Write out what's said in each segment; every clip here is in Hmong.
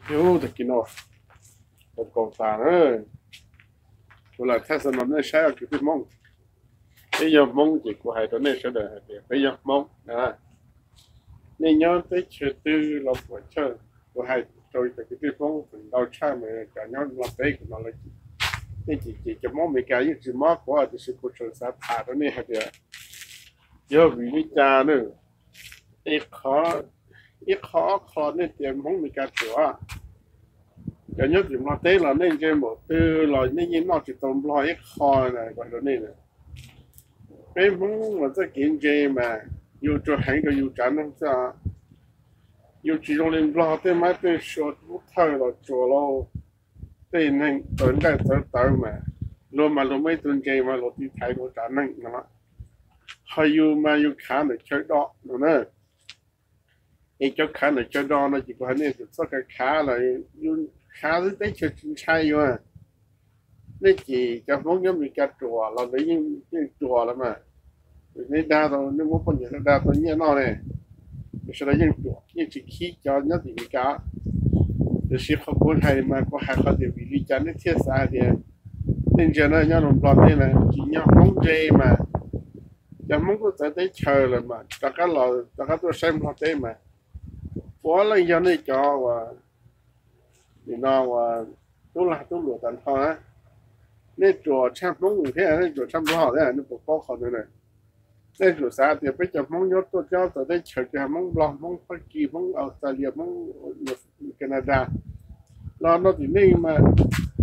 Yog tag kis no, tau kaus tas na, kuv lam thaij xov no nej saib os kwv tij Hmoob. Peb yog Hmoob ces kuv hais rau nej sawv daws hais tias peb yog Hmoob na. Nej nyob teb chaws twg los puam chawj, kuv hais rau cov kwv tij Hmoob feem ntau tshaj mas cov nyob Nplog teb kuv no lawv, nej ces cov Hmoob Amelikas yeej tsis mob kuv tiam sis kuv tseem xav tham rau nej hais tias yog vim li cas na. Ib qho ob qho nej tias Hmoob Amelikas ruam, cov nyob tim Nplog teb los nej ntse npaum twg los nej yeej noj tsis tau Nplog ib qho na, kuv hais rau nej na. Peb Hmoob mas txoj kev ntse mas yus tsuas heev rau yus tsav neeg xwb. Yus tsis zoo li Nplog tej mab tej sua pub thawj los tsuas lauj, tej neeg txawv nqaij txawv tawv mas luag mas luag muaj ib tug ntse mas luag tiv thaiv luag tsav neeg no. Ho yus mas yus khav ntawm chaw do no na. Es cov khav ntawm chaw do no ces kuv hais nej txhob khav khav lawm, yus khav xwb teb chaws tsis ntshai yus. Nej ces cov Hmoob nyob Amelikas ruam los lawv yeej ruam lawm mas. Nej dag tau, nej muab poj niam dag tau nyiaj noj ne, sawv daws yeej ruam yeej tsis khib cov nyob tim Amelikas. Tiam sis qhov kuv hais mas kuv hais qhov tias vim li cas nej thiaj xav hais tias, nej ntsia na, nyob Nplog teb na tsis nyob Hmoob ntse mas, cov Hmoob kuj txawv teb chaws lawm mas rov qab los rov qab tuaj saib Nplog teb mas, puav leej yog nej cov uas nim no uas tub lag tub luam tag nrho na. Nej ruam tshaj Hmoob thiab nej ruam tshaj Nplog thiab, nej puas paub qhov ntawd na? Nej tsuas xav tias peb cov Hmoob nyob tuaj nyob txawv teb chaws, tsis hais Hmoob Nplog, Hmoob Fab Kis, Hmoob Australia, Hmoob Canada los no tim nej mas,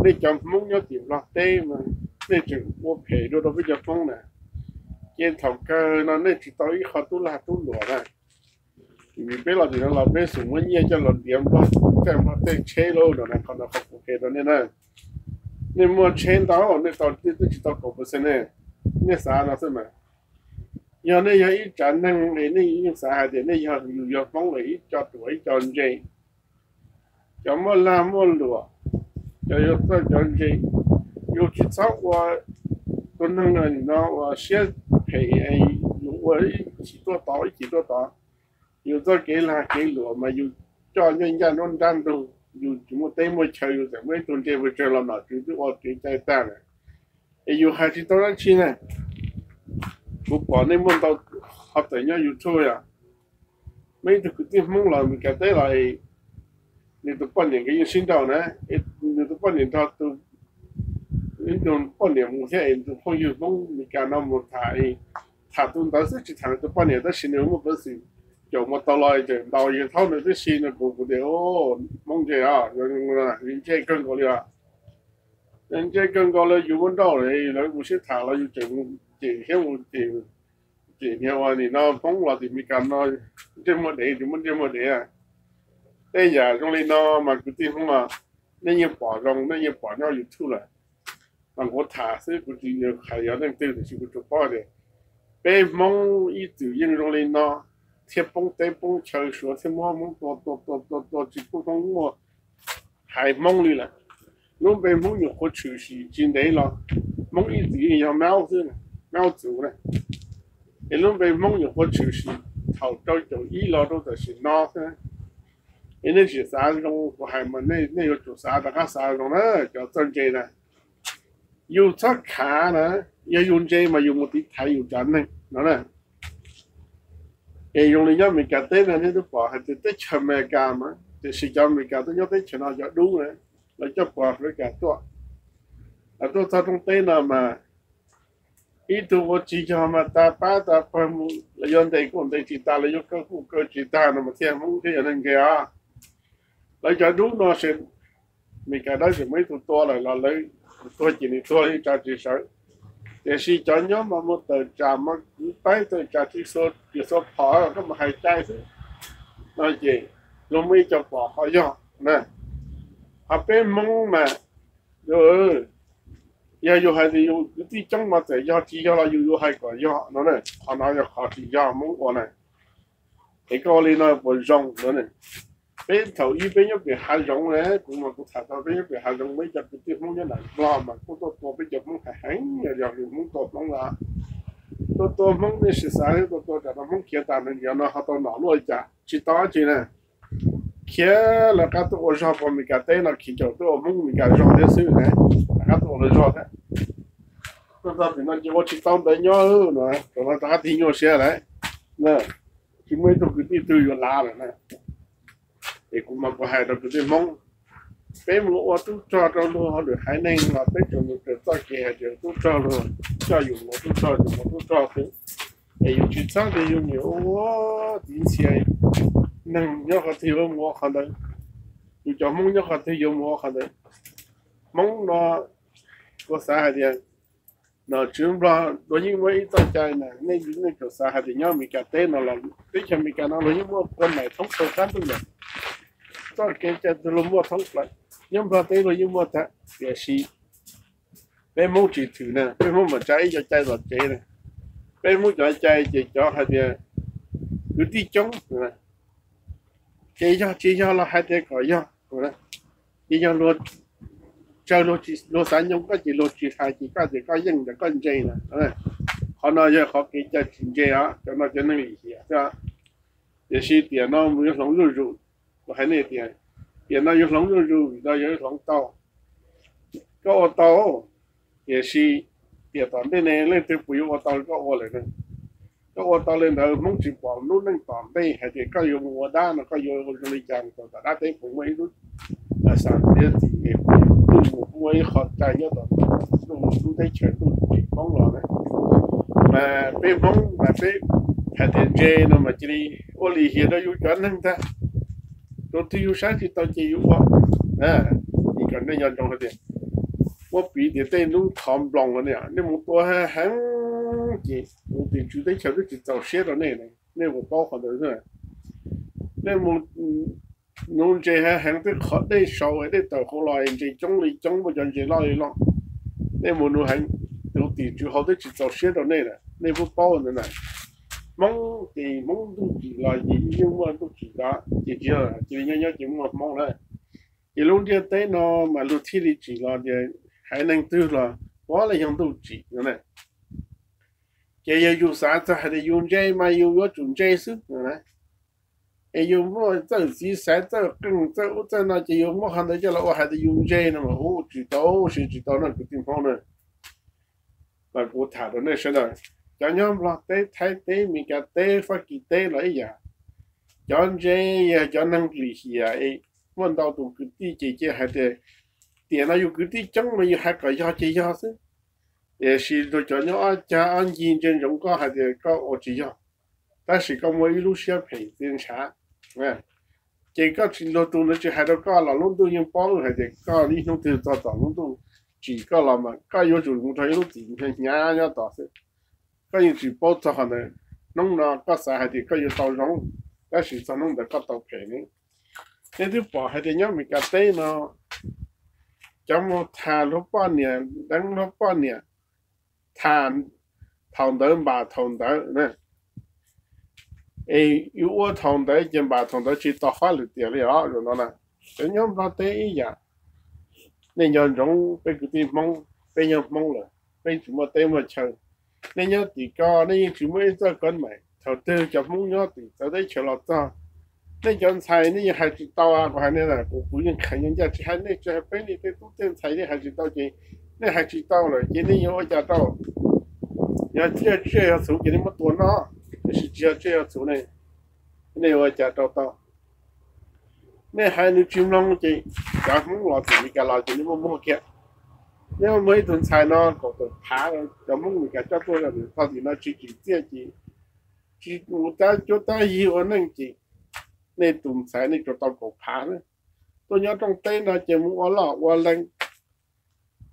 nej cov Hmoob nyob tim Nplog teb mas nej tseem ua phem dua rau peb cov Hmoob na. Ces thaum kawg no nej tsis tau ib qho tub lag tub luam na. Vim peb los tim no los peb xum muab nyiaj coj los ntiav Nplog, coj Nplog tej tsheb lauj no na, qhov no qhov kuv qhia rau nej na. Nej muaj tsheb ntau nej tau twb tsis tau kaum percent ne, nej xav no xwb mas. Yog nej yog ib tsav neeg es nej yeej xav hais tias nej yog, yus yog Hmoob es ib co ruam ib co ntse, cov muaj lag muaj luam, cov yog txawj cov ntse, yus tsis txhob ua tus neeg no ua siab phem, yus ua ib chim tuaj tod ib chim tuaj tod. Yus txoj kev lag kev luam mas yus coj nyob ncaj nruab nrab ntug, yus tsis muaj teb muaj chaw, yus txawm muaj ib tug ntse pes tsawg los nom tswv twb ua kev cai tag lawm. Es yus hais tsis tau dab tsi na. Kuv pom nej muaj ntau qhov tawm nyob YouTube yom. Muaj ib tug kwv tij Hmoob los Meskas teb los, nws tus poj niam nkawd yeej sib nrauj na, nws tus poj niam nrog tus, ib tug poj niam mus thiab es tus phooj ywg Hmoob Meskas no mus tham, tham tus ntawd xwb tsis tham nws tus poj niam, tab sis nws muaj peev xwm caum mus tau los tseem ntaus yawg thaub nws tib si no, kuv kuv tias Hmoob ntse os, ntse kawg nkaus li os. Ntse kawg nkaus li, yus muaj nrauj lawv mus sib tham los yus tseem cem thiab mus cem, cem niag uas nim no Hmoob los tim Meskas no ntsej muag dev tsis muaj ntsej muag dev. Tej yam zoo li no mas kwv tij Hmoob, nej yeej pom zoo, nej yeej pom nyob YouTube lawm. Mas kuv tham xwb, kuv tsis hais yog leej twg tiam sis kuv tsuas paub tias peb Hmoob ib txwm yeej zoo li no, thiaj poob teb poob chaw, Suav thiaj muab Hmoob tua tua tua tua tua tsis pub Hmoob muaj haiv Hmoob li lawm. Lub npe Hmoob nyuam qhuav tshwm sim tsis ntev los, Hmoob ib txwm yeej yog Maub xwb, Maub txwv na. Es lub npe Hmoob nyuam qhuav tshwm sim thaum rau caum ib los rau tam sim no xwb. Es nej tsis xav zoo kuv hais mas nej yuav tsum xav rov qab xav zoo na, cov txawj ntse na. Yus txhob khav na, yog yus ntse mas yus mus tiv thaiv yus tsav neeg no na. Es zoo li nyob Amelikas teb no nej twb pom hais tias teb chaws Amelikas mas tiam sis cov Amelikas tuaj nyob teb chaws no cov dub na, lawv coj pos Amelikas tuaj, lawv tuaj txog rooj teb no mas ib tug ua tsis yog mas tas pab tas pawg mus, lawv yuav ntes kuj ntes tsis tas, lawv yuav kaw kuj kaw tsis tag no mas thiaj Hmoob thiaj yog neeg ntse os. Lawv cov dub no, Amelikas dawb tseem muaj ib tug tua lawm los lawv tuag ces nws tuag yeej tsa tsis sawv. Tiam sis cov nyob mas mus tawm tsam mas kwv paib tawm tsam tsis xua riam xua phom koj mus hais cai xwb no ces luag muaj ib co pom qhov yog na. Ho peb Hmoob mas, yog yus hais tias yus kwv tij coob mas txawm yog tsis yog los yus yuav hais kom yog no na. Qhov no yog qhov tsis yog Hmoob ua na. Es koj ua li no puas zoo no? Peb thaum ub peb nyob pem hav zoov na, kuv mas kuv tham tau peb nyob pem hav zoov, muaj ib co kwv tij Hmoob nyob nram Nplog mas kuj tuaj tua peb cov Hmoob heev heev, yog yus Hmoob tua Hmoob los tuaj tua Hmoob, nej sim xav tuaj tua tsam rau Hmoob khiav tas na, yog no ho tau nom luaj li cas? Tsis tau dab tsi na. khiav lawv qab tuaj ua zog pog Mes Kas teb no, khiav caum tuaj ua Hmoob Mes Kas zog thiab xwb na, lawv qab tuaj ua lawv zog thiab. Tuaj txog tim no ces ua tsis tau ntawv nyob no, rau qab tig nyuaj siab lawm, tsis muaj ib tug kwv tij twg yuav lav lawm na. Es kuv mas kuv hais rau kwv tij Hmoob, peb mus ua tub rog rau luag hauj lwm haiv neeg los peb tseem mus raws txoj kev hais tias tub rog luag coj yus mus ua tub rog, yus mus ua tub rog xwb. Es yus tsis txhob tias yus niam ua tiv ntxhias neeg nyob qhov twg yuav mus ua qhov ntawd, yus cov Hmoob nyob qhov twg yuav mus ua qhov ntawd. Hmoob no kuv xav hais tias nom tswv Nplog luag yeej muaj ib txoj cai na, nej, nej tseem xav hais tias nyob Mes Kas teb no los teb chaws Mes Kas no luag yeej muaj kua maim thoob plaws qab ntuj lawm. Txoj kev cai twg luag muaj thoob plaws, nyob Nplog teb luag yeej muaj tag, tiam sis peb Hmoob tsis thwm na, peb Hmoob mam tsa ib co cai tom tsev na. Peb Hmoob cov cai ces cov hais tias kwv tij coob, ces yog tsis yog los hais tias kom yog, ces yog luag tsawg, luag xav nyoo koj ces luag tsis hais ces koj tias koj yeej ntawm koj ntse na. Qhov no yog qhov kev cai tsis ntse os, cov no cov neeg lim hiam xwb. Tiam sis tiam no mus yuav hloov zuj zus, kuv hais nej tias tiam no yuav hloov zuj zus vim no yuav hloov tau. Koj ua tau, tiam sis tiam tom ntej ne leej twg puas yuav ua tau li koj ua lawm na? Koj ua tau li ntawd Hmoob tsis pom lub neej tom ntej hais tias koj yuav mus ua dab no koj yuav ua zoo li cas, tau tom dab teb puas muaj ib lub xam tiav txim es puas yuav tuaj mus muaj ib qho cai nyob tom lub teb chaws ntuj tsim Hmoob los na. Mas peb Hmoob mas peb hais tias ntse no mas cia li ua lim hiam rau yus cov neeg ntag. Tus twg yus saib tsis tau ces yus ua. Kom nej nco ntsoov hais tias muab piv tias tej lub thov nploos no ne, nej mus tua heev ces tus tim tswv teb chaws twb tsis txaus siab rau nej, nej puas paub qhov ntawd xwb? Nej mus nuv ntses heev heev, tej qhov dej sau dej tawm hauv los ntses coob li coob, muaj cov ntses loj li loj. Nej mus nuv heev, tus tim tswv hauv twb tsis txaus siab rau nej lawm, nej puas paub ntawd na? Hmoob ces Hmoob ntuj tsim los ces yeej muaj ntuj tsim los ces tsis yog cia li nyob nyob ces muaj Hmoob na. Ces lub ntiaj teb no mas luag thiaj li tsim los tias haiv neeg twg los puav leej yog ntuj tsim no na. Ces yog yus xav txog hais tias yus ntse mas yus yuav tsum ntse xwb no na. Es yus muaj txawj txiv xaiv txawj qeej txawj ub txawj no ces yus muab qhov ntawd coj los ua hais tias yus ntse no mas hu tsis tau, siv tsis tau no kwv tij Hmoob na. Mas kuv tham rau nej sawv daws, cov nyob Nplog teb, Thaib teb, Mes Kas teb, Fab Kis teb los ib yam, cov ntse yog cov neeg lim hiam es muaj ntau tus kwv tij ces cia hais tias tiam no yus kwv tij coob mas yus hais kom yog ces yog xwb. Tiam sis rau cov nyob ob cag ob ncig ntsia ntsoov koj hais tias koj ua tsis yog, tab sis koj muaj ib lub siab phem txias ntshav, ces koj tsis, luag tus ntawd tsis hais rau koj los lub ntuj yeej paub hais tias koj ib hnub twg txog tom lub ntuj tsim koj los mas koj yuav tsum mus rau ib lub txim hnyav hnyav nyob tos xwb. Koj yeej tsis paub txog qhov ntawd. Hnub no koj xav hais tias koj yuav tau zoo, tab sis txog hnub ntawd koj tau phem ne. Nej twb pom hais tias nyob Mes Kas teb no cov mus tham luag poj niam, deev luag poj niam, tham thaum ntawd npam thaum ntawd na. Es yus ua thaum ntawd ces npam thaum ntawd tsis tau fab lwm tiam li os zaum no na. Cov nyob Nplog teb ib yam, nej nco ntsoov peb kwv tij Hmoob, peb nyob Hmoob lawm peb tsis muaj teb muaj chaw. Nej nyob tim ko nej yeej tsis muaj ib txoj kov maim, thaum twg cov Hmoob nyob tim txawv teb chaws los txog, nej cov ntxhais nej yeej hais tsis tau. Kuv hais nej, kuv kuv yeej kheev ncaj tsis hais nej, tsis hais peb li, tej tub tej ntxhais nej hais tsis tau ces nej hais tsis tau lawm ces nej yuav ua cas rau? Yog tsiaj tsiaj yog txhuv ces nej muab tua noj, tiam sis tsis yog tsiaj yog txhuv ne, nej ua cas rau tau? Nej hais nws tsis mloog ces cov Hmoob los tim Mes Kas los ces nej muab muag kiag. Nej muab muag ib tug ntxhais no kaum tawm phav, cov Hmoob Mes Kas coj tuaj, txog tim no tsis tsim txiaj ces tsis mus tab cuab tab yig ua neej ces nej tus ntxhais nej tsuas tau kaum phav na. Tuaj nyob rooj teb no ces mus ua loj ua leej,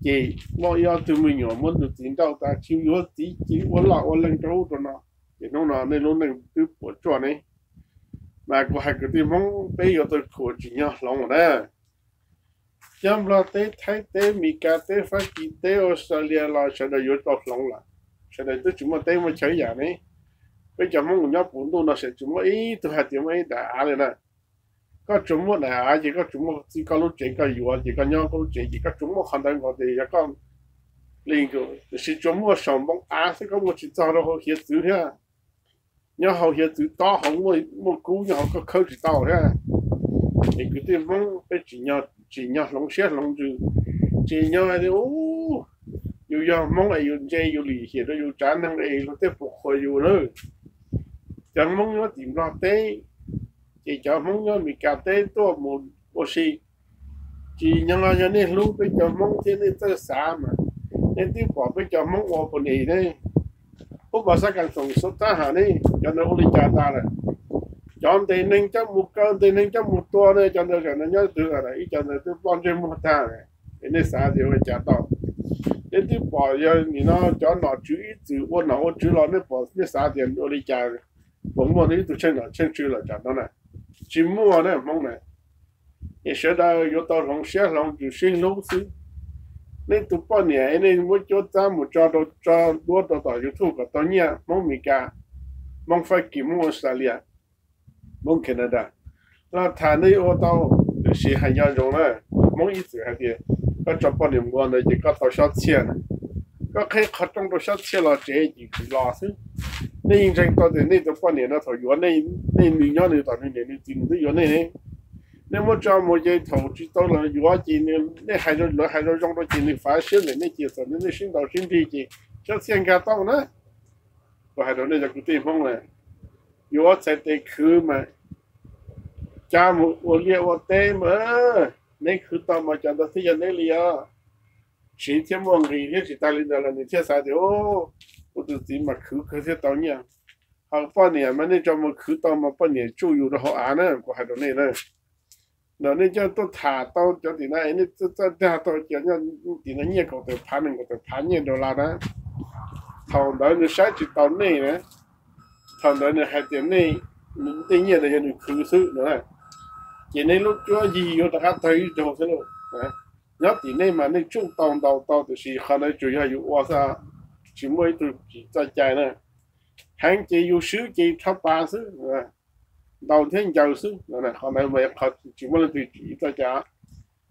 ces muaj ib ob tug me nyuam muab nws txiv nrauj tas tsis yuav txiv ces ua loj ua leej rau ub rau no, ces hnub no nej lub neej twb puas tsuaj ne. Mas kuv hais kwv tij Hmoob peb yuav tau khuam tsim nyog hloov na. Cov Nplog teb, Thaib teb, Mes Kas teb, Fab Kis teb, Australia los sawv daws yuav tau hloov lawm, sawv daws twb tsis muaj teb muaj chaw yam ne. Peb cov Hmoob nyob puv ntuj no sawv tsis muaj ib tug hais tias muaj ib daim av li na. Koj tsuas muaj daim av ces koj tsuas muaj txij koj lub tsev koj yuav ces koj nyob koj lub tsev ces koj tsuas muaj qhov ntawd nkaus ces yog koj li, tiam sis tsuas muaj saum npoo av xwb, koj muaj tsis txog rau hauv hiav txwv thiab. Nyob hauv hiav txwv tob hauv muaj kub nyob hauv koj khawb tsis tau thiab. Kwv tij Hmoob peb tsis nyob hloov siab hloov ntsws, tsis nyob hais tias yus yog Hmoob es yus ntse yus lim hiam rau yus tsav neeg es luag tej puas qhuas yus na. Cov Hmoob nyob tim Nplog teb, ces cov Hmoob nyob Amelikas teb tuaj mus ua si. Tsis nyob, yog nej hlub peb cov Hmoob thiab nej txawj xav mas nej twb pom peb cov Hmoob ua poj niam ne, pub pas xab kas toom xub tab has ne, cov ntawd ua li cas tas lawm? Cov ntes neeg coj mus kaw, ntes neeg coj mus tua ne, cov ntawd tam no nyob twg lawm? Ib cov ntawd twb ploj ntsej muag tag. Es nej xav tias ua li cas tau? Nej twb pom yog nim no cov nom tswv ib txwm ua nom ua tswv los nej pom, nej xav tias ua li cas puas muaj ib tug tsheej nom tsheej tswv lawm tam no na? Tsis muaj na Hmoob na. Es sawv daws yuav tau hloov siab hloov ntsws sib hlub xwb. Nej tus poj niam es nej muab cuab txab mus tso rau, tso duab rau tom YouTube kom tau nyiaj, Hmoob Amelikas, Hmoob Fab Kis, Hmoob Australia, Hmoob Canada, los tham nej ua tau. Tiam sis hais nco ntsoov na, Hmoob ib txwm hais tias koj tso poj niam mus ua ntawd ces koj tau xyob txhiaj na. Koj qheb qhov rooj rau xyob txhiaj los tsev ces tsis los xwb. Nej yeej ntseeg tau tias nej tus poj niam no thaum yuav nej, nws nyob nws tom nws niam nws txiv nws twb yuav nej ne. Nej muab tso mus ces thaum tsis tau los yuav ces nej hais, lawv hais zoo zoo rau ces nws fav siab ntawm nej ces txawm nej sib ntaus sib nrig ces xyob txhiaj nkag tau na. Kuv hais rau nej cov kwv tij Hmoob na, yuav txhais tes khwv mas cab mus ua liaj ua teb mas, neb khwv tau mas cov ntawd thiaj yog neb li os. Siv thiab muaj nqis thiab, tsis tas li ntawd los nws thiaj xav tias kuv tus txiv mas khwv kawg thiaj tau nyiaj. Ho poj niam mas nej tso mus khwv tau mas poj niam tsuj yus rau hauv av na, kuv hais rau nej na. Ntawm nej coj tuaj tham tau cov tim no es nej txawj dag tau cov tim no nyiaj kaum tawm phav, nees nkaum tawm phav nyiaj dollar na. Thaum ntawd nws saib tsis taus nej na. Thaum ntawd nws hais tias nej tej nyiaj ntawd yog nws khwv xwb no, ces nej lub cuab yig yuav rov qab tawg ib zaug thiab lauj. Nyob tim nej mas nej tsuj tau ntaus tau, tiam sis qhov ntawd tsuas yog yus ua xwb, tsis muaj ib tug tsim txoj cai na. Heev ces yus swb ces rho pas xwb, ntaus thiab ncaws xwb. Qhov ntawd mas qhov tsis muaj leej twg tsim txoj cai.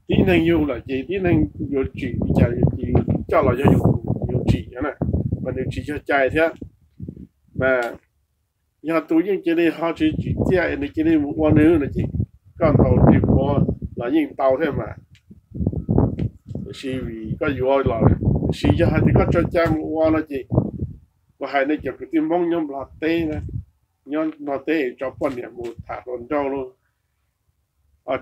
Tib neeg yug lawm ces tib neeg yuav tsim li cas ces coj los yog yus tus yuav tsim na, mas nws tsis yog cai thiab. Mas yog tus yeej cia li ho tsis tsim txiaj es nws cia li mus ua nws no ces koj ntaus nws puav los yeej tau thiab mas. Tiam sis vim koj yuav los, tiam sis yog hais tias koj tso cai mus ua no ces kuv hais nej cov kwv tij Hmoob nyob Nplog teb na, nyob Nplog teb es tso poj niam mus tham hluas nraug lauj,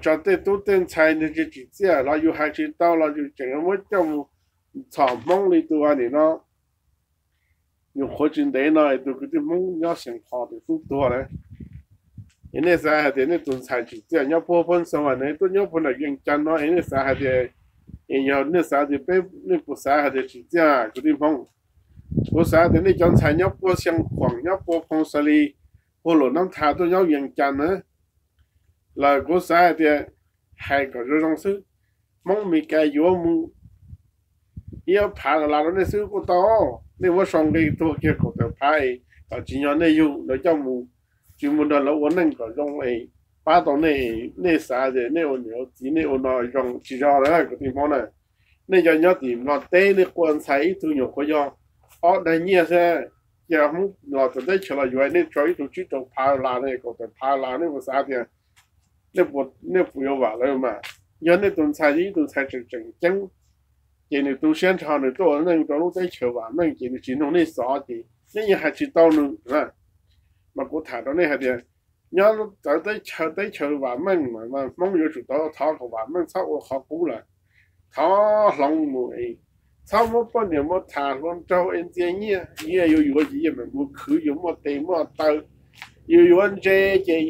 tso tej tub tej ntxhais nws tsis tsim txiaj los yus hais tsis tau los yus tseem muab coj mus txhom Hmoob li tus nim no nyuam qhuav tsis ntev no es tus kwv tij Hmoob nyob Xeev Khuam tus tub tuag na. Es nej xav hais tias nej tus ntxhais tsim txiaj nyob puag Phoo Xas Vas, nws tuaj nyob puag nram Vias Cas no es nej xav hais tias, es yog nej xav tias peb, nej puas xav hais tias tsim txiaj kwv tij Hmoob? Kuv xav tias nej cov ntxhais nyob puag Xeev Khuam, nyob puag Phoo Xas Lis, puag Luam Nab Thas tuaj nyob Vias Cas na, los kuv xav hais tias hais kom zoo zoo xwb. Hmoob Mes Kas yuav mus ib ob phav dollar rau nej xwb kuj tau. Nej muab sau nqe tuag kiag kaum tawm phav es kom tsim nyog nej yug lawv coj mus, tsis mus nrog lawv ua neej kom zoo es pab tau nej. Nej xav tias nej ua niam ua txiv nej ua no zoo tsis zoo na kwv tij Hmoob na. Nej cov nyob tim Nplog teb nej quaj ntxhais ib tug nyuam qhuav yog ob daig nyiaj xwb, cia Hmoob los tom teb chaws los yuav nej tso ib tug tsib rau phav dollar, kaum tawm phav dollar, nej puas xav tias nej puas yuav vam lawv mas? Yog nej tus ntxhais ib tug ntxhais tseem tseem ceeb, ces nws tu siab nrho nws tuaj ua neej rau lub teb chaws vam meej ces nws tsis nug nej xov ces nej yeej hais tsis tau nws. Mas kuv tham rau nej hais tias nyob txawv teb chaws, teb chaws vam meej mas Hmoob yuav tsum tau thov kom vam meej, txhob ua qhov qub lawm. Thov hloov mus es txhob muab poj niam mus tham hluas nraug es ntxias nyiaj, nyiaj yuav yuav ces yeej meem mus khwv, yuav muaj tes muaj taw, yuav yuav ntse ces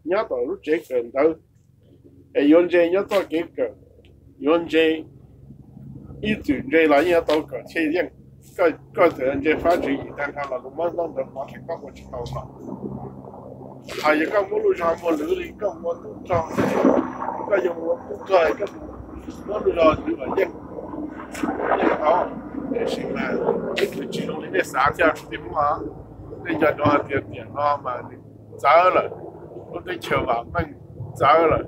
nyob tom lub tsev kawm ntawv, es yuav ntse nyob txoj kev kawm, yuav ntse ib txwm ntse los yeej yuav tau kawm thiaj yeej. Koj txawm ntse fab tswv yim tag nrho los luag muab ntaub ntawv pov rhees koj ua tsis tau los. Hos yog koj muaj lub zog muaj lwv li koj ua tub rog, koj yog ua tub rog, koj muab lub zog lwv los yeej, yeej tau. Tiam sis mas tsis zoo li nej xav thiab kwv tij Hmoob. Nej nco ntsoov hais tias tiam no mas nws txawv lawm, lub teb chaws vam meej txawv lawm.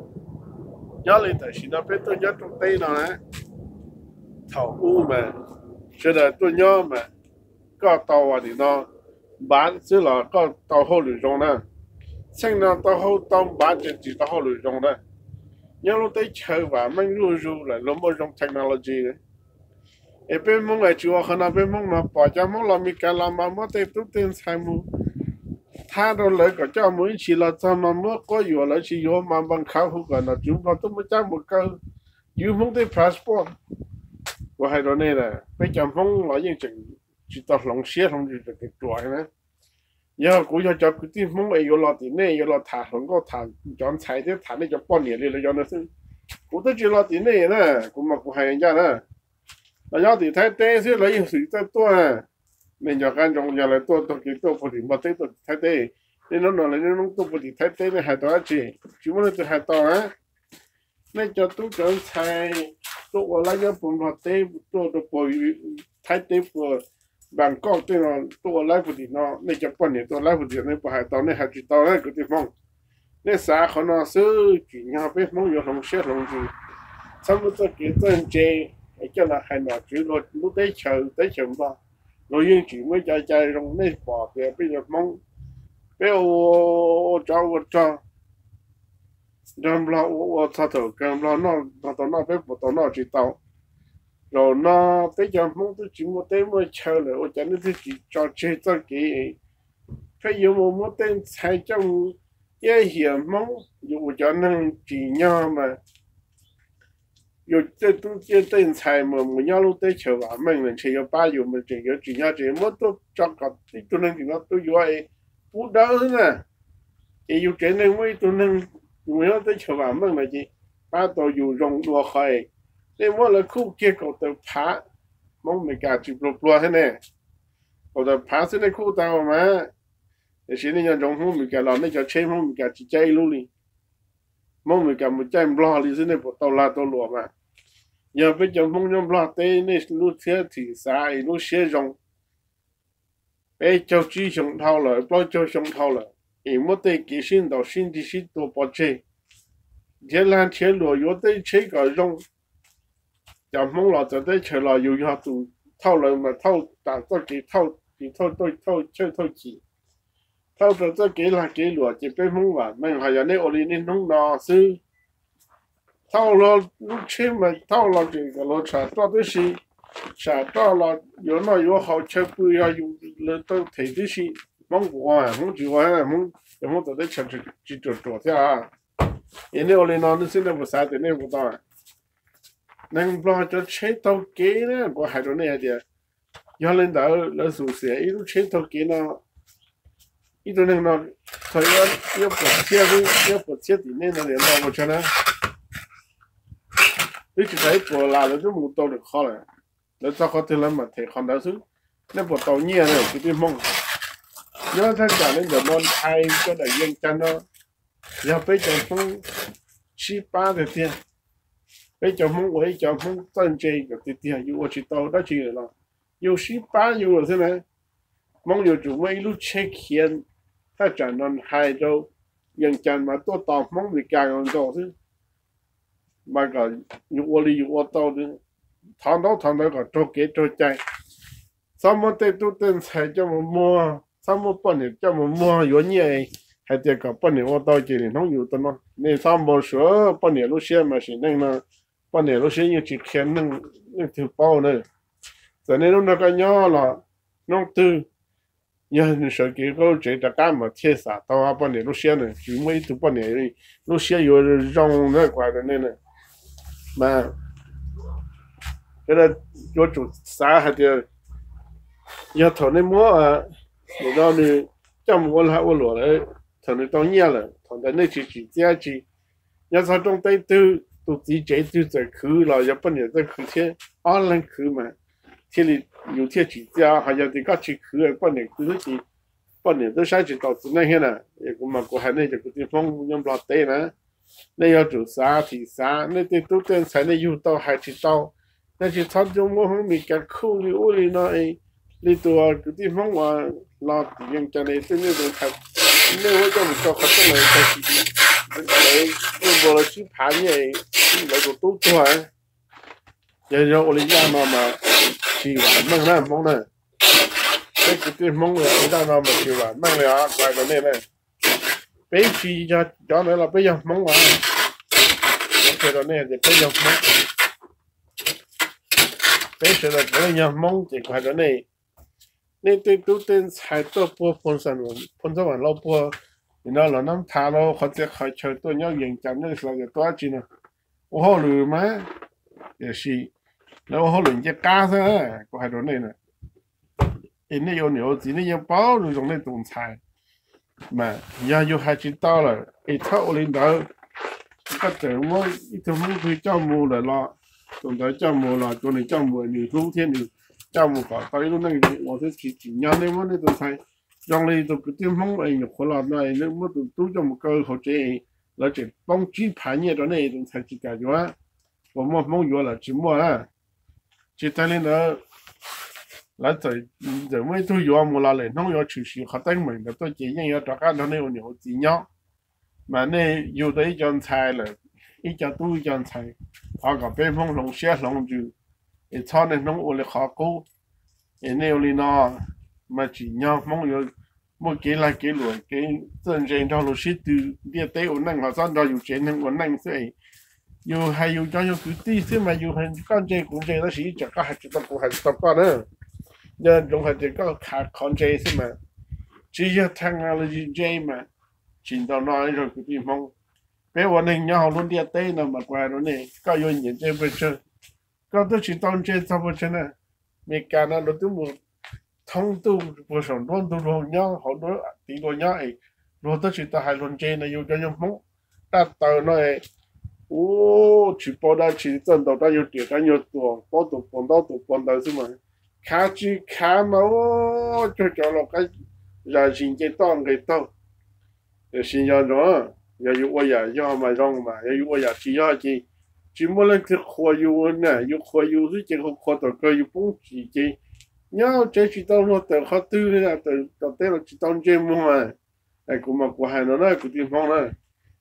Nyob li tam sim no peb tuaj nyob rooj teb no na, thaum ub mas sawv daws tuaj nyob mas koj tau nim no npav xwb los koj tau hauj lwm zoo na. Txheej no tau hauj tau npav ces tsis tau hauj lwm zoo na. nyob lub teb chaws vam meej zuj zus lawm, luag muaj zoo technology. Es peb Hmoob es tsis ua qhov no, peb Hmoob mas pom cov Hmoob los Meskas los mas muab tej tub tej ntxhais mus thab rau lawv kom coj mus ib chim los txog mas muab quab yuam lawv tsis yuav mas npaj khav hu kom nom tswv Nplog tuaj muab cab mus kaw, yuav Hmoob tej passport. Kuv hais rau nej na, peb cov Hmoob los yeej tseem tsis tau hloov siab hloov ntsws ruam na. Yog kuv yog cov kwv tij Hmoob es yuav los tim nej yuav los tham hluas nkauj tham cov ntxhais thiab tham nej cov poj niam li lawv cov no xwb, kuv twb tsis los tim nej na. Kuv mas kuv hais ncaj na, los nyob tim Thaib teb xwb lawv yeej xwm txawj tuaj. Nej nco qab ntsoov yog lawv tuaj taug kev tuaj puag tim Nplog teb tuaj tim Thaib teb, nej hnub no lawv niaj hnub tuaj puag tim Thaib teb nej hais tau dab tsi? Tsis muaj leej twg hais tau na. Nej cov tub cov ntxhais tuaj ua laib nyob puag Nplog teb, tuaj rau puag Thaib teb puag Npab Koj tej no, tuaj ua laib puag tim no, nej cov poj niam tuaj laib puag tim no nej puas hais tau? Nej hais tsis tau na kwv tij Hmoob. Nej xav qhov no xwb, tsim nyog peb Hmoob yuav hloov siab hloov ntsws, txhob muab txoj kev txawj ntse es coj los hais nom tswv luag lub teb chaws, teb chaws Nplog. Luag yeej tsis muaj cov cai zoo, nej pom tias peb cov Hmoob, peb ua tsov ua rog nrog Nplog ua, ua txog thaum kawg Nplog noj, Nplog tau noj peb puas tau noj? Tsis tau. Zaum no peb cov Hmoob twb tsis muaj teb muaj chaw lawm ua cas nej thiaj tsis tso tseg txoj kev pheej yuav mus muab tej ntxhais coj mus iab hiam Hmoob? Yus ua cov neeg tsim nyog mas yus tej tub tej ntxhais mas mus nyob lub teb chaws vam meej mas ntshe yuav pab yus mas tseem yuav tsim nyog tseem muab tuaj tso kom ib tug neeg tim no tuaj yuav es pub dawb xwb na. Ces yus tsev neeg muaj ib tug neeg mus nyob teb chaws vam meej no ces pab tau yus zoo dua qhov es nej muab lawv khuj kiag kaum tawm phav, Hmoob Amelikas tsis pluag pluag thiab ne, kaum tawm phav xwb nej khuj tau mas. Tiam sis nej nco ntsoov Hmoob Amelikas los nej cov tsheb Hmoob Amelikas tsis caij ib lub li. Hmoob Amelikas mus caij Nplog li xwb nej puas tau lag tau luam mas. Yog peb cov Hmoob nyob Nplog teb nej lub txhiab thim xav es lub siab zoo, peb caug tsib xyoo dhau lawm, plaub caug xyoo dhau lawm, es muab tej kev sib ntaus sib nrig sib tua pov tseg, nrhiav lag nrhiav luam yuav tej tsheb kom zoo. Cov Hmoob los txawv teb chaws los yus yog tus thauj lawv mas thauj tas txoj kev thauj, thauj thawj thauj chim, thauj rau txoj kev lag kev luam ces peb Hmoob vam meej. Ho yog nej ua li niaj hnub no xwb, thauj los lub tsheb mas thauj los tseem kom luag tsam roj tib si, tsam roj los yuav noj yuav haus chaw pw yog yus lawv tau them tib si. Hmoob kuv ua, Hmoob tsis ua, Hmoob cov Hmoob txawv teb chaws tsis ruam ruam thiab. Es nej ua li no xwb nej puas xav tias nej puas tau? Neeg Nplog cov tsheb taug kev na, kuv hais rau nej hais tias yog li ntawd lawv xum xiam ib lub tsheb taug kev no, ib tug neeg no txog ib puas txhiab, ib puas txhiab tim nej no li ntau ua tsaug na. Twb tsis tau ib puas las lawv twb mus tau lwm qhov lawm. Lawv txog qhov twg lawv mam them qhov ntawd xwb. Nej puas tau nyiaj na kwv tij Hmoob? Nyob thaj tsam li ntawm no ntshai cov daim yeej cag no, yog peb cov Hmoob sib pab tiag tiag, peb cov Hmoob ua ib cov Hmoob txawj ntse kom tiag tiag, yus ua tsis tau dab tsi lawm los yus sib pab yus lawm xwb na. Hmoob yuav tsum muaj ib lub tsheb khiav thaj tsam no hais rau yeej cag mas tuaj tos Hmoob Meskas nkaus xwb, mas kom yus ua li yus ua tau, thov ntaub thov ntawv kom raug kev raug cai. Txhob muab tej tub tej ntxhais coj mus muag, txhob muab poj niam coj mus muag yuav nyiaj hais tias kom poj niam ua tau ces nim hnub yus tau no. Nej txhob npau suav poj niam lub siab mas sim neej no, poj niam lub siab yeej tsis qhia neeg, leej twg paub na. Txawm nej lub nrog koj nyob los hnub twg yog nws sawv kev qub tsev rov qab mas thiaj xam tau poj niam lub siab na. Tsis muaj ib tug poj niam lub siab yuav zoo na, kuv hais rau nej na. Mas yuav tsum xav hais tias yog thaum nej muab nim no nws coj mus ua lag ua luam lawm, thaum nws tau nyiaj lawm, thaum ntawd nej tsis tsim txiaj tsi. Nyob txog rooj teb twg, tus txiv tsev twg txawm khwv los yog poj niam txawj khwv thiab, ob leeg khwv mas thiaj li yus thiaj tsim txiaj. Ho yog tias koj tsis khwv, poj niam khwv xwb ces poj niam twb saib tsis taus txiv neej thiab na. Es kuv mas kuv hais nej cov kwv tij Hmoob nyob Nplog teb na, nej yuav tsum xav thim xav, nej tej tub tej ntxhais nej yug tau hais tsis tau. Nej tsis txhob muab Hmoob Meskas khuj li ub li no. Li tus kwv tij Hmoob uas los tim yeej cag ne, twb nej tus ntxhais, nej muab coj mus rau qhov rooj lawm tag kis, lawv npua lawv sib phav nyiaj, lawv tus tub tuag. Yog yog ua li zaj no mas tsis vam meej na Hmoob na. Peb kwv tij Hmoob ua zaj no mas tsis vam meej li os, kuv hais rau nej na. Peb tsis yog cov ntawd los peb yog Hmoob as. qhia rau nej tias peb yog Hmoob, peb sawv daws puav leej yog Hmoob ces kuv hais rau nej, nej tej tub tej ntxhais tuaj puag Phoos Xam Lauj, puag nim no los Nab Thas los qhov txhia qhov chaw tuaj nyob Yees Cas, nej xav tias tuaj dab tsi no? Ua hauj lwm mas, tiam sis lawv ua hauj lwm ncej qab xwb, kuv hais rau nej na. Es nej ua niam ua txiv nej yeej paub zoo zoo nej tus ntxhais, mas yog yus hais tsis tau lawm es txhob ua li ntawd. Koj txawm muab ib tug Hmoob twg coj mus lawm los, tus ntawd coj mus los tsuav nws coj mus, nws hlub thiab nws coj mus kom tau ib lub neej zoo ua xwb, tsis tsim nyog nej muab nej tus ntxhais zoo li tus kwv tij Hmoob es nyuam qhuav los no nej muab tus tub coj mus kaw hauv tsev, lawv tseem poob tsib phav nyiaj rau nej, tus ntxhais tsis kam yuav, uas muaj Hmoob yuav lawm tsis muaj na. Tsis tas li ntawd, lawv txawm muaj ib tug yuav mus los lwm hnub yuav tshwm sim qhov teeb meem ntawd tuaj ces yeej yuav rov qab nrog nej ua niam ua txiv nyob. Mas nej yug tau ib co ntxhais lawm, ib co tub ib co ntxhais, thov kom peb Hmoob hloov siab hloov ntsws, es txhob niaj hnub ua li qhov qub. Es nej ua li no mas tsim nyog Hmoob yuav muaj kev lag kev luam, kev txawj ntse nrog luag sib tw ntiaj teb ua neej, ho txhob nrog yus tsev neeg ua neej xwb. Yus hais yus cov yog kwv tij xwb mas yus hais koj ntse kuv ntse, tab sis ib tsam koj hais tsis tau kuv hais tsis tau koj na. Nco ntsoov hais tias koj khav qhov ntse xwb mas, tsis yog technology ntse mas tsis ntau no ib zaug kwv tij Hmoob. Peb ua neeg nyob hauv lub ntiaj teb no mas kuv hais rau nej, koj yuav nyiam ntse pes tsawg, koj twb tsis tau ntse txog pes tsawg na. Meskas no luag twb mus thoob ntuj puag saum nruab ntug luag nyob, hauv nruab tiv luag nyob es luag twb tsis tau hais luag ntse na. Yus cov yog Hmoob daj taws no, ua tsis paub dab tsi, txawj ntaus rab nyuag riam rab nyuag tuam, paub tus puas ntaub tus puas ntawv xwb mas, khav tsis khav mas ua cuag cov laus qaib zam zis nce toj nqes taug. Tiam sis nco ntsoov, yog yus ua yam yog mas zoo mas, yog yus ua yam tsis yog ces tsis muaj leej twg qhuas yus na, yus qhuas yus xwb ces qhuas tom kawg yus poob tsim ces nyob tsev tsis tau luag tawm qhov twg li, tawm tom teb los tsis tau ntsej muag. Kuv mas kuv hais no na kwv tij Hmoob na,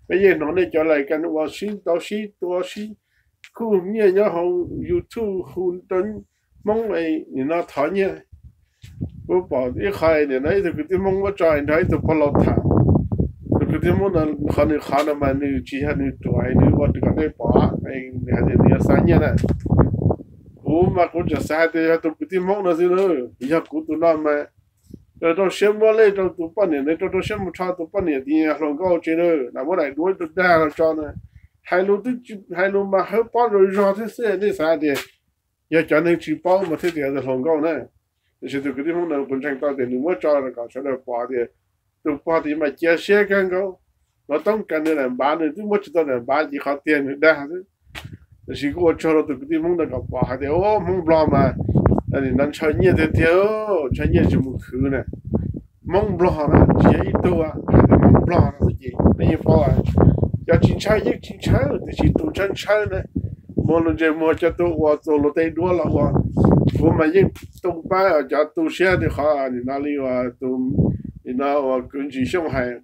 peb yeej hnov nej cov lais ka ua sib ntaus sib tua sib khuj nyiaj nyob hauv YouTube hu rau Hmoob nim no thov nyiaj. Kuv pom ib qho nim no ib tug kwv tij Hmoob muab tso nrog ib tug pog laus tham. Tus kwv tij Hmoob no qhov nws qhov no mas nws tsis yog nws ruam, nws ua kom nej pom, nws hais tias nws yuav xa nyiaj na. Kuv mas kuv tseem xav hais tias yog tus kwv tij Hmoob no xwb na, yog kuv tus no mas rau rau siab muab lej rau tus poj niam, nws rau rau siab mus rho tus poj niam tias hluas nkauj tsev na, lam muab daim duab rau dag los tso na. Hais lus twb hais lus mas hawb pob zog zog thiab xwb, nej xav tias yog cov neeg tsis paub mas thiaj tias hluas nkauj na. Tiam sis tus kwv tij Hmoob no kuv ntseeg tau tias nws muab tso kom sawv daws pom tias tus pog tid mas cia siab kawg nkaus. Lov toob kas nws daim npav, nws twb muab tsis tau daim npav ces qhov tiag nws dag xwb. Tiam sis kuj ua tsaug rau tus kwv tij Hmoob ntawd kom pom hais tias, o, Hmoob Nplog mas nim no ntshaw nyiaj tiag tiag, ntshaw nyiaj tsis mus khwv na. Hmoob Nplog na tsis yog ib tug, hais tias Hmoob Nplog no xwb ces peb yeej paub, cov tsis ntshaw yeej tsis ntshaw, tiam sis tus ntshaw ntshaw na, muaj lus ntsej muag coj tuaj ua txua luag tej duab los ua. Kuv mas yeej tu pab cov tu siab rau qhov nim no li uas tus nim no uas kwv Ntsis Xyooj hais,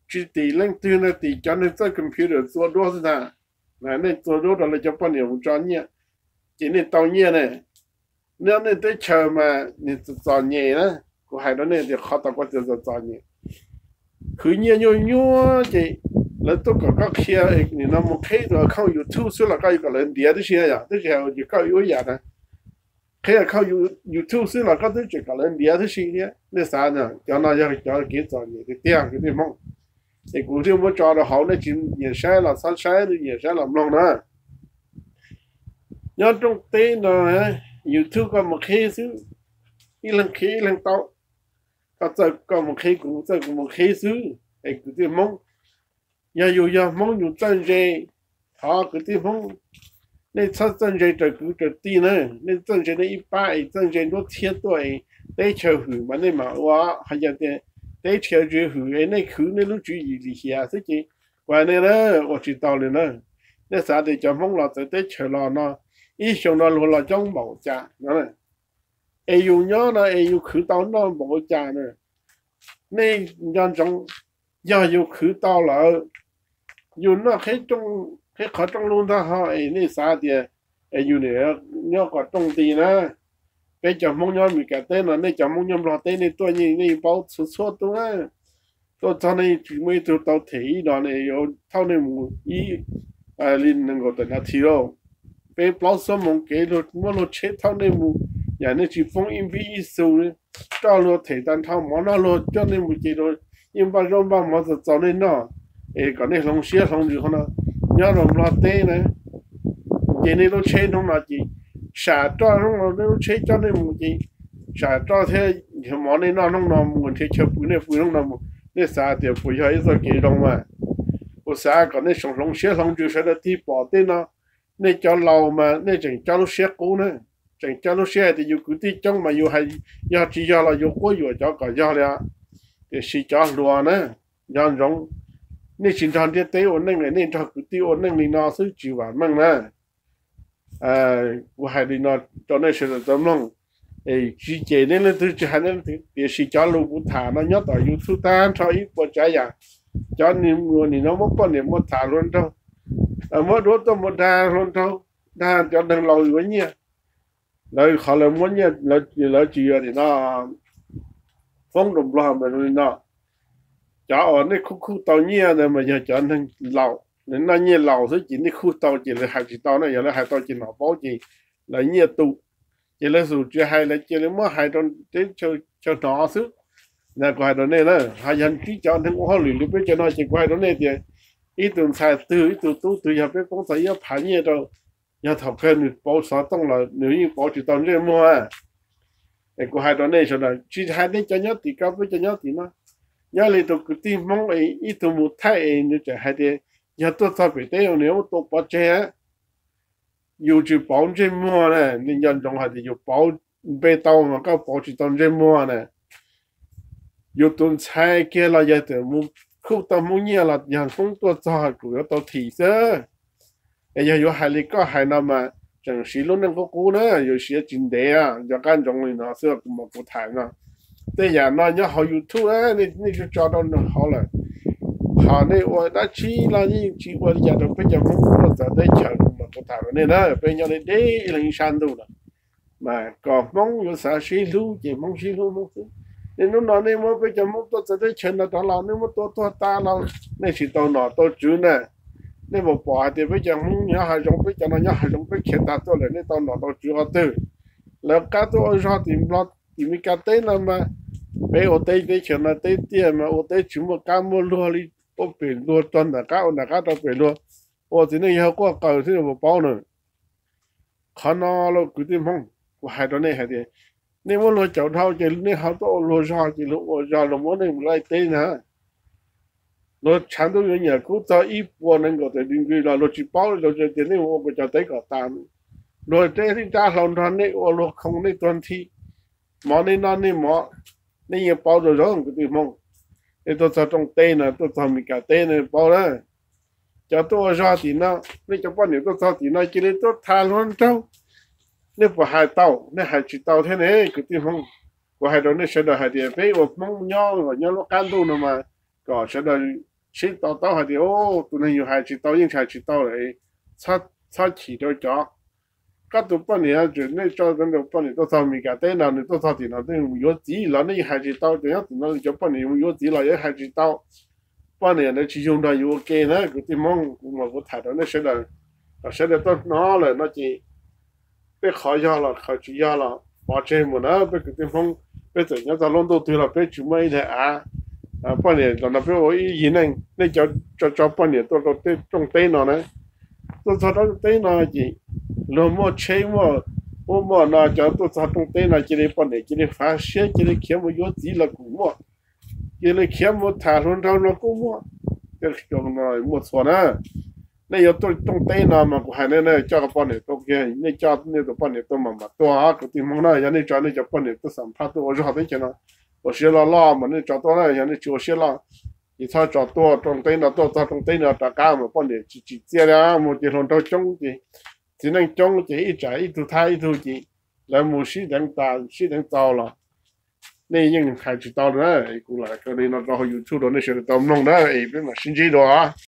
tsis tim leej twg na, tim cov neeg txawj computer txua duab xwb ntag. Nej txua duab rau lawv cov poj niam mus tso nyiaj, ces nej tau nyiaj ne. Nyob nej teb chaws mas nws txom txom nyem na, kuv hais rau nej tias qhov tau koj tias txom txom nyem. Khwv nyiaj nyuaj nyuaj ces lawv tuaj kom koj qhia, nim no mus qhib tus account YouTube xwb los koj yuav kom lawv ntiav tib si na, yog twb tsis hais tias koj ib yam na, qhib account YouTube xwb los koj twb tseem kom lawv ntiav tib si thiab. Nej xav na, cov no yog cov kev txom nyem tiag tiag kwv tij Hmoob. Es kuv thiaj muab tso rau hauv, nej tsis nyiam saib los txhob saib, nej nyiam saib los mloog na. Nyob rooj teb no, YouTube koj mus qhib xwb, ib leeg qhib ib leeg tau. Koj txawj koj mus qhib, kuv txawj kuv mus qhib xwb. Es kwv tij Hmoob, yog yus yog Hmoob yus txawj ntse, thov kwv tij Hmoob, nej txhob txawj ntse raws kwv raws tij na. Nej txawj ntse nej ib pab es txawj ntse nruab txhiab tuaj es teb chaws hwm mas nej mam ua. Hais tias teb chaws tsis hwm es nej khwv nej lub tswv yim lim hiam xwb ces kuv hais nej na, ua tsis tau li na. Nej xav tias cov Hmoob los txawv teb chaws los no ib xyoo no luag los coob npaum cas no, es yus nyob no es yus khwv tau noj npaum cas na. Nej nco ntsoov, yog yus khwv tau lawm, yus noj qhib qhov rooj lub ntag ho es nej xav tias es yus nim nyob kom rooj nti na. Peb cov Hmoob nyob Meskas teb no, nej cov Hmoob nyob Nplog teb nej tuaj yeej nej paub txhua txhua tus na. Tuaj txog nej tsis muaj ib tug tau them ib no ne, yuav thauj nej mus ib li nees nkaum tawm nas this lauj. Peb plaub xuab moos kev luag muab luag tsheb thauj nej mus, yam nej tsis poob ib npib ib xu, roj luag them tag nrho, mov noj luag coj nej mus ces luag yeej npaj zaub npaj mov txaus txaus nej noj, es kom nej hloov siab hloov ntsws qhov no. Nyob rau Nplog teb na, ces nej lub tsheb hnub no ces sam roj hnub no nej lub tsheb coj nej mus ces sam roj thiab mov nej noj hnub no mus nrhiav chaw pw nej pw hnub no mus. Nej xav tias puas yog ib txoj kev zoo mas? Kuv xav kom nej hloov siab hloov ntsws sawv daws tig pom tej no. Nej cov laus mas nej tseem coj lub siab qub na, tseem coj lub siab hais tias yus kwv tij coob mas yus hais yog tsis yog los yuav quab yuam cov kom yog li. Tiam sis cov hluas na, nco ntsoov, nej tsis nrog ntiaj teb ua neej, nej nrog kwv tij ua neej li no xwb tsis vam meej na. Kuv hais li no rau nej sawv daws tau mloog, tsis cem nej leej twg tsis hais nej leej twg, tiam sis cov lus kuv tham no nyob tom YouTube tag nrho ib puas tsav yam. Cov nim no muab poj niam muab tham hluas nraug, muab duab tuaj mus dag hluas nraug, dag cov neeg laus yuav nyiaj, lawv qhov lawv muab nyiaj, lawv tsis yuav tim no, foob rau Nplog mas zoo li no. Cov uas nej khuj khuj tau nyiaj ntawd mas yog cov neeg laus, nws noj nyiaj laus xwb ces nej khuj tau ces lawv hais tsis tau na, yog lawv hais tau ces nom paub ces lawv nyiaj tu, ces lawv xum tsis hais lawv cia li muab hais rau teb chaws hnov xwb. Na kuv hais rau nej na, ho yog tib cov neeg ua hauj lwm li peb cov no ces kuv hais rau nej tias ib tug ntxhais twg ib tug tub twg yog peb poob txog ib ob phav nyiaj rau, yog thaum kawg nws pauv xov tooj los nws yeej pauv tsis tau ntsej muag. Es kuv hais rau nej sawv daws, tsis hais nej cov nyob tim ko, peb cov nyob tim no, nyob li tus kwv tij Hmoob es ib tug mus thaij es nws tseem hais tias yog tuaj txog pem teb nws muab tua pov tseg, yus tsis pauv ntsej muag na, nej nco ntsoov hais tias yus pauv npe tau mas koj pauv tsis tau ntsej muag na. Yus tus ntxhais kiag los yog tias mus khuj tau Hmoob nyiaj los yog Hmoob tuaj txog kuj yuav tau thim xwb. Es yog yuav hais li koj hais no mas tseem siv lub neej qub qub na, yuav siv tsis ntev, nco qab ntsoov li no xwb kuv mas kuv tham no. Tej yam no nyob hauv YouTube, nej tso rau hauv lawm, ho nej ua dab tsi los yeej tsis ua li cas rau peb cov Hmoob tuaj txawv teb chaws, kuv mas kuv tham rau nej na, peb nyob deb deb ib leeg ib sab ntuj lawm. Mas kom Hmoob yuav xav sib hlub ces Hmoob sib hlub Hmoob xwb. Nej hnub no nej muab peb cov Hmoob tuaj txawv teb chaws no rov los nej muab tua tuag tas los nej tsis tau nom tau tswv na. Nej puas pom hais tias peb cov Hmoob nyob hav zoov, peb cov no nyob hav zoov peb khiav tag tuaj lawm nej tau nom tau tswv qhov twg? Lawv qab tuaj ua zog tim Nplog tim Meskas teb no mas, peb ua teb teb chaws no teb tiaj mas ua teb tsis muaj qab muaj luag li, ua pem luag txog nram qab ua nram qab rau pem luag, ua txiv neej yawg quaj qw xwb puas paub na. Qhov no los kwv tij Hmoob, kuv hais rau nej hais tias nej muab luag caum dhau ces nej ho tuaj ua luag zog ces luag ua zog luag muab nej mus laij teb na. Luag tshav ntuj yuav nyiam kub txog ib puas nees nkaum tawm degree los luag tsis paub li, luag tias nej mus ua kuv cov teb kom tas. Luag teb ib rab hlau nrog nej ua luag khoo nej tuag nthi, mov nej noj nej mov, nej yeej paub zoo zoo kwv tij Hmoob. Nej tuaj txog rooj teb no tuaj txog Meskas teb no paub na. Cov tuaj ua zog tim no, nej cov poj niam tuaj txog tim no cia li tuaj tham hluas nraug, nej puas hais tau? Nej hais tsis tau thiab ne kwv tij Hmoob. Kuv hais rau nej sawv daws hais tias peb ua Hmoob nyob los nyob lub qab ntuj no mas kom sawv daws sib to taub hais tias tus neeg yus hais tsis tau yeej hais tsis tau lawm, txhob chim rau cov. Koj tus poj niam, nej tso poj niam tuaj txog Meskas teb no, nws tuaj txog tim no tej mus yuav txiv los nej yeej hais tsis tau, cov nyob tim no cov poj niam mus yuav txiv los yuav hais tsis tau. Poj niam ntawd tsis yug nrog yus ua ke na kwv tij Hmoob, kuv mas kuv tham rau nej sawv daws, kom sawv daws tuaj hnov lawm no ces peb qhov yog los qhov tsis yog los pov tseg mus na peb kwv tij Hmoob. Peb txawm nyob txog lub ntuj twg los peb tsis muaj ib daim av. Poj niam los no peb ua ib yig neej, nej cov tso tso poj niam tuaj rau tej rooj teb no na, tuaj txog rooj teb no ces luag muaj tsheb muaj ub muaj no, cov tuaj txog rooj teb no cia li poj niam cia li fav siab cia li khiav mus yuav txiv los kuj muaj, cia li khiav mus tham hluas nraug los kuj muaj. Tej no muaj txhua na. Nej yuav tuaj rooj teb no mas kuv hais nej, nej coj poj niam tuaj kiag, nej coj nej tus poj niam tuaj mas mam tuaj, kwv tij Hmoob na. Yog nej tso nej cov poj niam tuaj xam phaj tuaj ua zog teb chaws no, ua siab loj loj mas nej tso tuaj na, yog nej tsis ua siab loj ces txhob tso tuaj rooj teb no, tuaj txog rooj teb no rov qab mas poj niam tsis tsim txiaj li, mus ces hluas nraug coob ces txiv neej coob ces ib tsam ib tug thab ib tug ces lawv mus sib deev tas sib deev txaus los nej yeej hais tsis tau li na. Kuv lam hais li no rau hauv YouTube rau nej sawv daws tau mloog na, es peb mam sib ntsib dua.